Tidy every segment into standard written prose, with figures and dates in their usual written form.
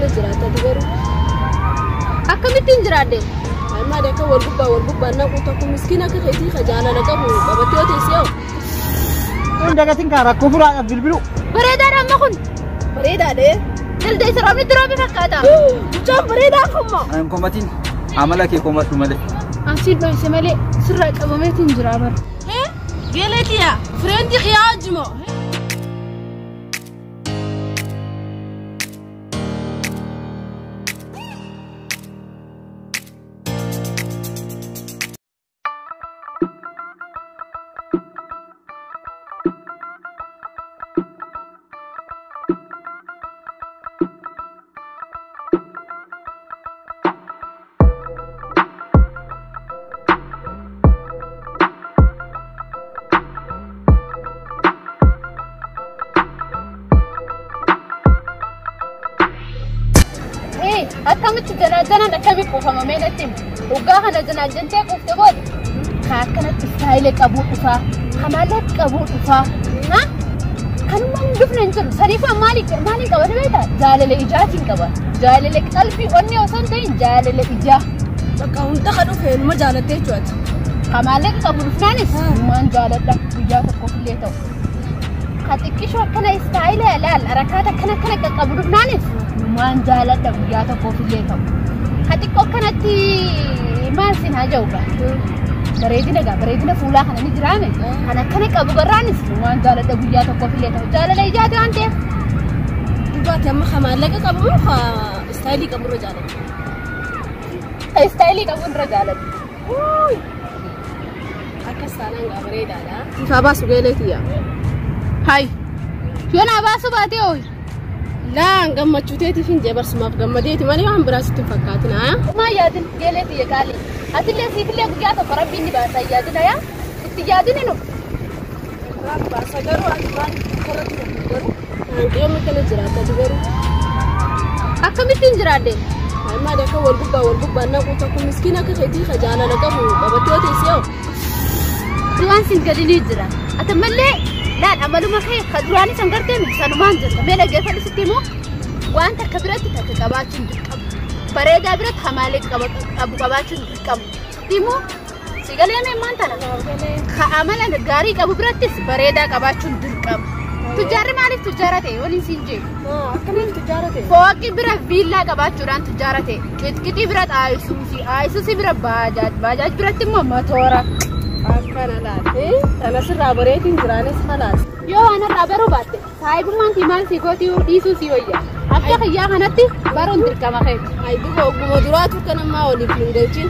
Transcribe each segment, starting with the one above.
akkana jiraata ati garuu? Akkamittiin jiraadde? Maali akka wal gubbaa naqu tokko miskiina akka keetii ka jaalala qabu qabattee yoo teessee hoo? Kun dagatiin kaa rakkoo furaadhaaf bilbilu. Bareedaadha amma kun. Bareedaadha. Jaldeessa roobni itti roobe fakkaata. Mucaan bareedaa kun moo? Ani komatiin amala kee komadhu malee. Ansiin dhoyse malee sirraa qabameetiin jira bara. Geeleetiya fireendi kiyaa wajjimo. Akkamitti janaajanaan akkamii kuufama mee natti himi. Waggaa kana janaajantee kuufte booda ka akkanatti istaayila qabuu dhufaa, ka maallaqa qabuu dhufaa. Kanuma hin dhufne hin jiru. Saniifuu maaliin qaba ni beektaa? Jaalala ijaatiin qaba. Jaalala qalbii onnee osoo hin ta'in jaalala ijaa. Bakka hunda ka dhufe ilma jaalattee jechuudha. Ka maallaqa qabu dhufnaanis ilmaan jaaladha guyyaa tokkoof illee ta'u. Ka xiqqishoo akkana istaayila laal harakaata akkana akkana qaqqabu dhufnaanis waan jaaladha guyyaa tokkoof illee ta'u. Ka xiqqoo akkanatti maal sin haa jedhu gaa. Bareedina gaa bareedina fuulaa kana ni jiraame. Kan akkana qabu garraanis waan jaaladha guyyaa tokkoof illee ta'u. Jaalala ijaati waan ta'eef. Dhugaati amma ka maallaqa qabu moo ka istaayilii qabu irra jaaladha? Istaayilii qabu irra jaaladha. Akkas taanaan gaa bareedaadha. Ifaa baasu geeleetiya. Hayi. Yoo naa baasuu baatee hooyi. Laan gammachuu teetiif hin jee barsumaaf gammadeeti malee waan biraa sitti hin fakkaatin haa. Maa yaadin geeleetiyya qaalii. Atillee siifillee guyyaa tokko rabbiin ni baasa yaadin haa. Itti yaadin nu. Baasa garuu ati maal irratti garuu? Hanqiyyoon akkana jiraata ati garuu? Akkamittiin jiraadde? Maali akka wal gubbaa naqu tokko miskiina akka keetii ka jaalala qabu qabattee yoo teessee hoo? Du'aan siin gadi ni jira. Ati mallee laal amaluma kee ka duraanis san gartee miti sanumaan jirta. Mee dhaggeeffadhu sitti himu waan takka biratti takka qabaachuun dirqama. Bareedaa biratti hamaalee qabu qabaachuun dirqama. Sitti himu si galee mee maal tana? Ka amala gaarii qabu birattis bareedaa qabaachuun dirqama. Tujjaarri maaliif tujjaara ta'e waliin siin jee? Akkamiin tujjaara ta'e? Fooqii bira viillaa qabaachuudhaan tujjaara ta'e. Qixqixii bira aayisuusii, aayisuusii bira baajaaj, baajaaj biratti immoo motora. Akkana laate. Kana sirraa bareetiin jiraanis halaas. Yoo waan irraa baruu baatte saayibummaan tii maal sii gootii dhiisuu sii wayya. Akka kiyyaa kanatti baruun dirqama keeti. Hayi duuba ogguma duraatu akka namaa waliif hin galchin.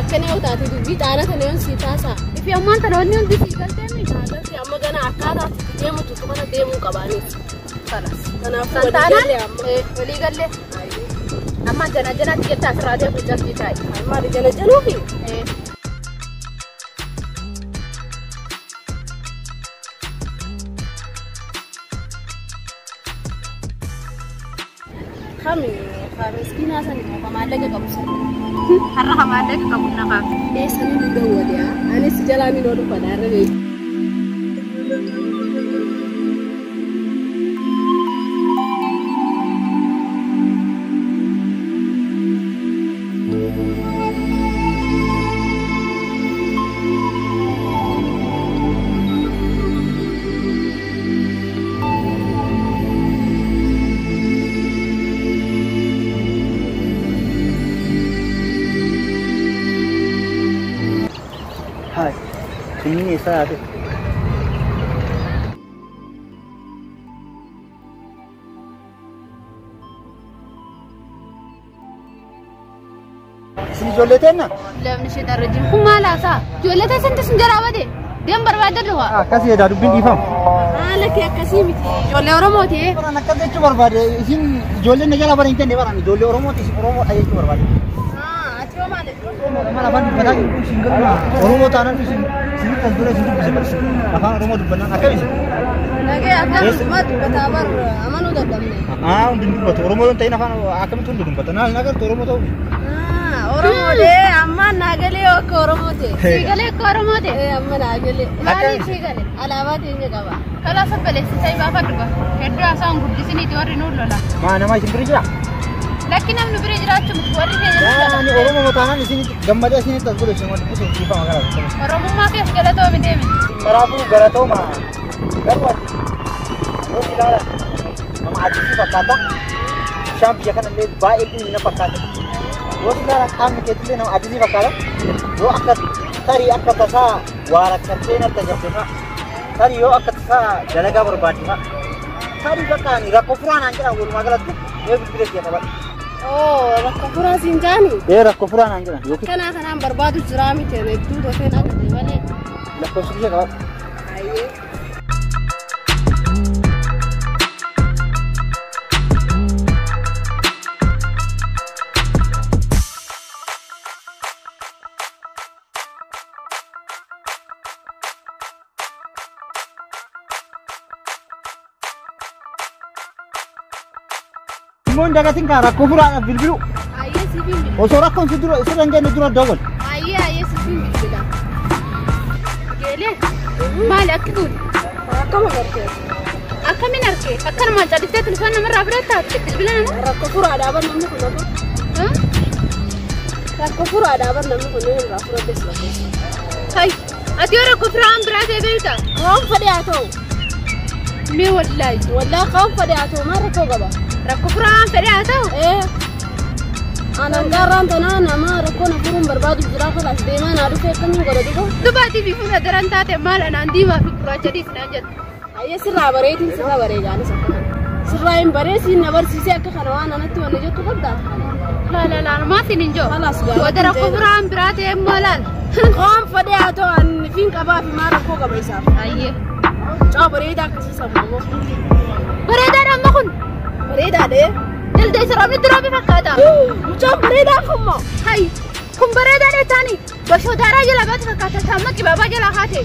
Akkana yoo taate dubbii xaana tana yoon sii taasaa. Ifi ammaan tana wanni hundi sii galtee mi? Galtee amma gana akkaataa itti deemu tuttu kana deemuu qabaanis. Kalas. Kanaafuu San walii taanaan galee amma. Walii galee. Amma jana janaatti jetta asirraa deemu jaltii taa'i. Maali jana januufi? Kami ka miskiinaa sani moo ka maallaqa qabu sani? Har'a ka maallaqa qabu na kaaf. Eessanii nu dawwale haa? Anis jalaa ni oolu fadhaa irra beeku. Hai. Sunniin eessaa yaate? Isin ijoollee teenna? Lafni ishee darra jiru. Kun maal haasaa? Ijoollee teessanti sin jalaa bade. Deem barbaadde dhufa. Akkasii edaa dubbiin dhiifamu. Haala kee akkasii miti. Ijoollee Oromooti. Baran akkas jechuu barbaade isin ijoolleen na jalaa bara hin jenne baran ijoollee Oromooti isin Oromoodha jechuu barbaade. Ati hoo maali? Maal afaan dubbataa jiru isin garuu Oromoo taanaan isin isinitti as dura isin dubbise barsi. Afaan Oromoo dubbannaan akkam isin? Nagee akkasuma dubbataa bar amanuu dadhabne. Haa hundi hin dubbatu Oromoo yoo hin ta'in afaan akkamitti hundi dubbata naa hin agartu Oromoo ta'uu. Oromoodee amma naagalee akka Oromoo ta'e. Siigalee akka Oromoo ta'e. Amma naagalee. Maaliif siigalee? Alaabaa teenya qaba. Kalaas obboleessi ta'e baafadhu ba. Hedduu haasaan guddisiniiti warri nuun lola. Maa nama isin bira jira? Lakki namni bira jiraachuu miti warri keenya. Ani Oromoo mataanaan isin gammadee isinitti as godhe isin wal dubbisuuf dhiifama gara. Oromummaa keef galatoomi deemi. Kanaafuu galatooma garuu ati yoo ilaalan nama addisii fakkaata. Bishaan biyya kana illee baay'ee dhugni na fakkaata. Yoo ilaalan qaamni keetillee nama addisii fakkaata. Yoo akka tarii akka tasaa waa rakkattee natti agarsiisa fa'a. Tarii yoo akka tasaa dalagaa barbaadde fa'a. Tarii bakka ani rakkoo furaa naan jedhan walumaa galatti mee bilbila kiyya qabadhu. Oo rakkoo furaa siin jaani. Ee rakkoo furaa naan jedhan yookiin Kanaa kanaan barbaadu jiraa miti hedduu dafeen agarre malee. Lakkoofsa kiyya qabadhu. Ayyee. Immoo hin dagatin kaa rakkoo furaadhaaf bilbilu. Ayyee siif hin bilbila. Osoo rakkoon si dura sirra hin geenye dura dawwal. Ayyee ayyee siif hin bilbila. Geelee maali akki kun? Akkam agartee? Akkamiin argee? Akkanumaan calliftee telefoon namarraa bira taate bilbila nama? Rakkoo furaadhaa bar namni kun otoo. Rakkoo furaadhaa bar namni kun irraa furadhes rakkoo. Hay ati yoo rakkoo firaan biraa ta'e beektaa? Waan fedhe haa ta'u. Mee wallaahi. Wallaahi waan fedhe haa ta'u maal rakkoo qaba? Rakkoo firaan fedhe haa ta'u? Ee. Anan gaarraan tanaa nama rakkoo na furuun barbaadu jira kalaas deemaa naa dhufee akkamiin godha duba? Dubaatii fi fuula daran taate maal anaan diimaa fi gurraacha dhiisnaan jettu. Ayyee sirraa bareetiin sirraa bareedaanis akka kana. Sirraa hin bareesiin na barsiisee akka kana waan anatti wanni jettu qabdaa. Laa laa laa maatiin hin jiru. Kalaas gaara. Wada rakkoo firaan biraa ta'e immoo laal. Waan fedhe haa ta'u ani fiin qabaa fi maal rakkoo qaba isaaf. Ayyee. Mucaa bareedaa akkasii sammuu. Bareedaadha amma kun. Bareedaadha. Jaldeessa roobni roobi fakkaata. Mucaan bareedaa kun moo? Hay kun bareedaadha taani bashoo daaraa jala baatu fakkaata saamma qibaabaa jala haate.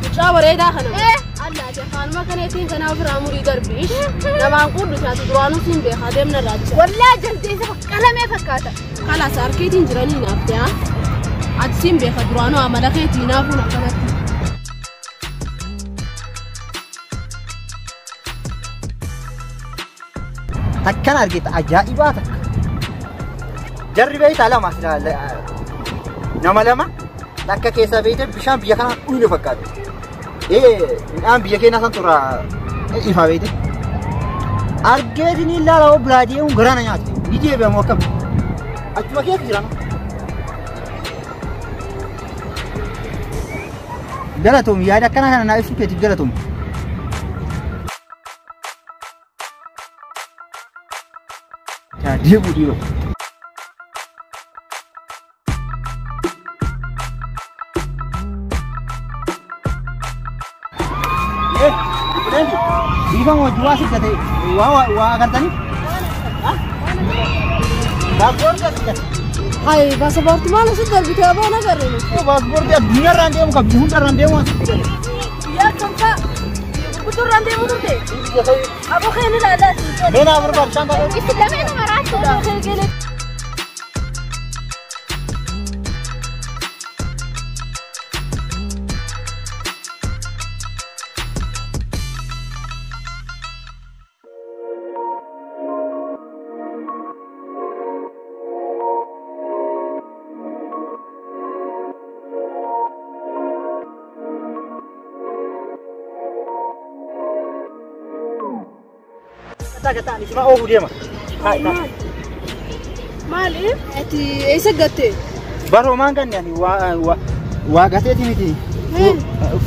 Mucaa bareedaa kana. Ee. Allaati afaanuma kana ittiin kanaa ofirraa murii darbi. Namaan quudhu taatu duraanuu siin beekaa deemna irraa jira. Wallaa jaldeessa qalamee fakkaata. Kalaas harkeetiin jiranii naaf ta'aa. Ati siin beeka duraanuu amala keetii naafuun akkanatti. Takkan argite ajaa'ibaa takka. Jarri beektaa lama nama lama takka keessa beekte bishaan biyya kanaa dhuyne fakkaate. Ee midhaan biyya keenyaa san turraa ifa beekte. Argeetiin ilaala hoo biraa deemuun garaa na nyaate. Ni deebi'amu akkam. Achuma keessa jira. Galatoomi yaada akkana kana naa ibsuu keetiif galatoomi. Deebi'u dhiiroo. Dhiifama wajjin waa siddate waa waa agartanii? Paaspoortii as siddate. Hay paasapoortii maal asitti darbitee aboo agarre nuti. Paaspoortii addunyaarraan deemu kan biyya hundarraan deemu as siddate. Biyya akkam fa'a? Biyya gurguddoorraan deemu turte? Aboo kee ni ilaalaa siin. Mee naa barbaadu bishaan taa'ee. Isin lameen maraatuudha. Aboo kee geelee. Gataa ani sima oofuu deema. Haa haa. Maali? Ati eessa gatte? Baroo maan ganne ani waa waa waa gateeti miti.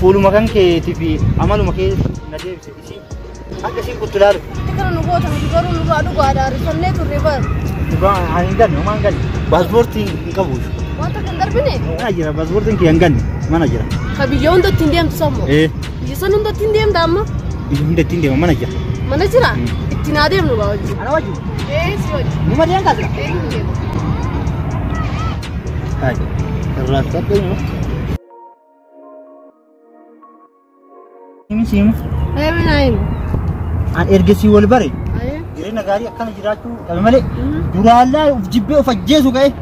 Fuuluma kan keetii fi amaluma kee na deebise isiin akka isiin kuttu ilaalu. Itti kana nu goota nuti garuu nurraa dhugaadha rifannee turre bar. Dhugaa ani hin ganne homaa hin ganne. Paaspoortii hin qabu. Wanta kan darbine? Mana jira paaspoortiin kiyya hin ganne mana jira. Ka biyya hunda ittiin deemtu sammoo? Ee. Biyya san hunda ittiin deemta amma? Biyya hunda ittiin deema mana jira. Mana jira? Ittiin haa deemnu baa wajjin. Ana wajjin? Ee si wajjin. Numa deemtaa jira? Ee ni deema. Hai. Irraa fudhadhee nima. Himi siimu. Ee minaa himu. An erga sii wal bare Ayee. jireenya gaarii akkana jiraachuu dhabe malee duraallee of jibbee of ajjeesu ka'e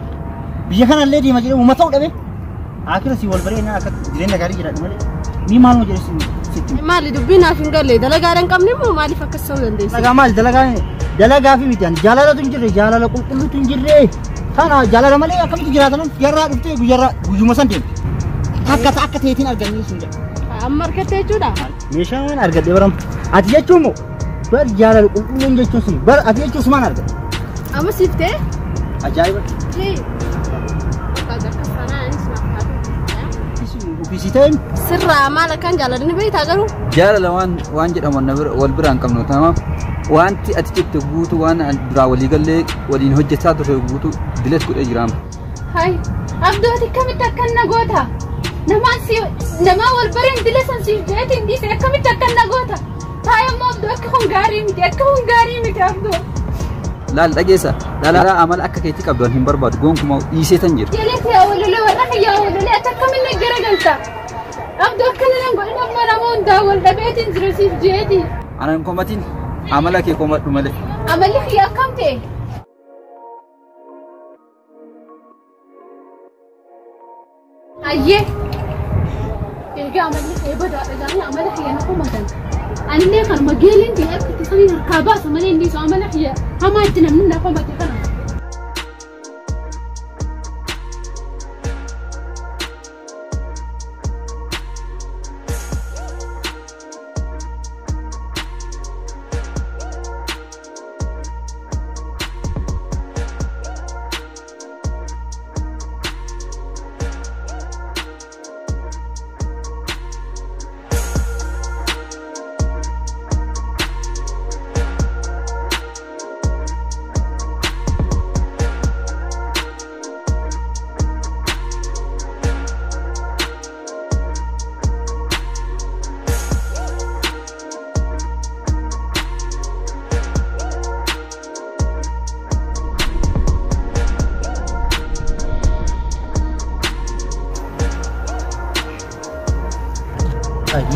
biyya kanallee deema jedhee uummata ta'uu dhabe akira sii wal baree naa akka jireenya gaarii jiraadhu malee ni maaluma jedhe Sitti. Maali dubbiin naaf hin galle dalagaadhaan qabne moo maaliif akkas ta'uu dandeesse? Dalagaa maali dalagaa dalagaa fi miti jaalalatu hin jirre jaalala qulqulluutu hin jirre. Kana jaalala malee akkamitti jiraatan yarraa dhuftee guyyarraa guyyuma san deemte. Takka akka ta'eetiin argannee sun jedha. Amma argatte jechuudha. Meeshaan argadhe baram. Ati jechuun moo bar jaalala qulqulluun jechuun sun bar ati jechuun sumaan argadhe. Amma siif ta'e? Ajaa'iba. Jee. Akka sanaa anis naaf haa Ofiisii ta'e Sirraa maal akkaan jaalalli beektaa garuu? Jaalala waan jedhamu wal biraan qabnu tamaam wanti ati jette guutuu waan duraa walii gallee waliin hojjechaa turre guutuu dilet godhee jiraama. Hai, Abdooti akkamitti akkan na goota? Namaa wal bareen dila san siif jeetiin dhiise akkamitti akkan na goota? Taayammoo Abdoo akka kun gaarii miti akka kun gaarii miti Abdoo. Laal dhageessa laalaa amala akka keetii qabdu hin barbaadu gonkumaa dhiisee tan jira. Jaleeti yaa walolee warra yaa walolee ati akkamiin na garagalta? Abdoo akkana nan godhin amma nama hundaa wal dhabeetiin jira siif jeeti. Ana hin komatin amala kee komadhu malee. Amalli kiyya akkam ta'e? Ayyee. Egaa amalli kee badaadha jaanii amala kiyya na komatan. Anillee kanuma geeliin ta'e akka itti saniin harkaa baasu malee inni isu amala kiyya hamaa itti namni na komate kana.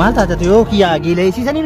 Maal taate yoo kiyyaa geeleessisanii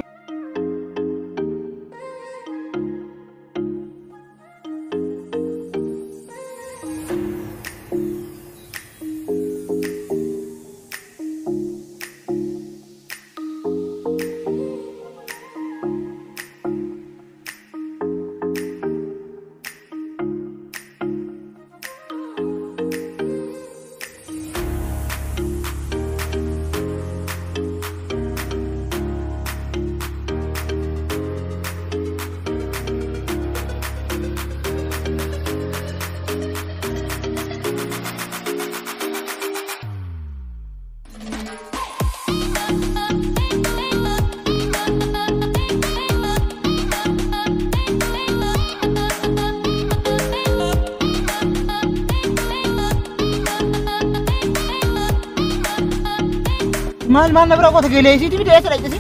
maal maal na bira qoota geeleessiiti miti eessa dhaqxisi?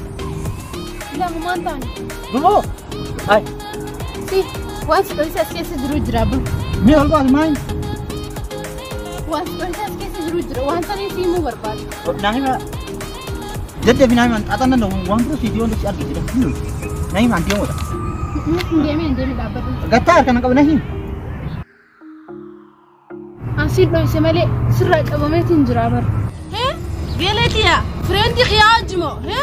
Lamumaan taane. Dumoo? Ay. Si waan si dhohisa as keessa jiru jira bulu. Mee ol baasi maal? Waan si dhohisa as keessa jiru jira waan sanii si himuu barbaadu. Naa hima. Daddabi naa hima xaaxaan danda'u waan biroo siif yoon si argite dha. Naa hima deemuudha. Hin deemee hin deemee dhaabbatu. Gattaa harka na qabu naa hima. Ansi dhohise malee sirraa qabameetiin jira bara. Geeleetiya. Friend kiyaa jimo, he?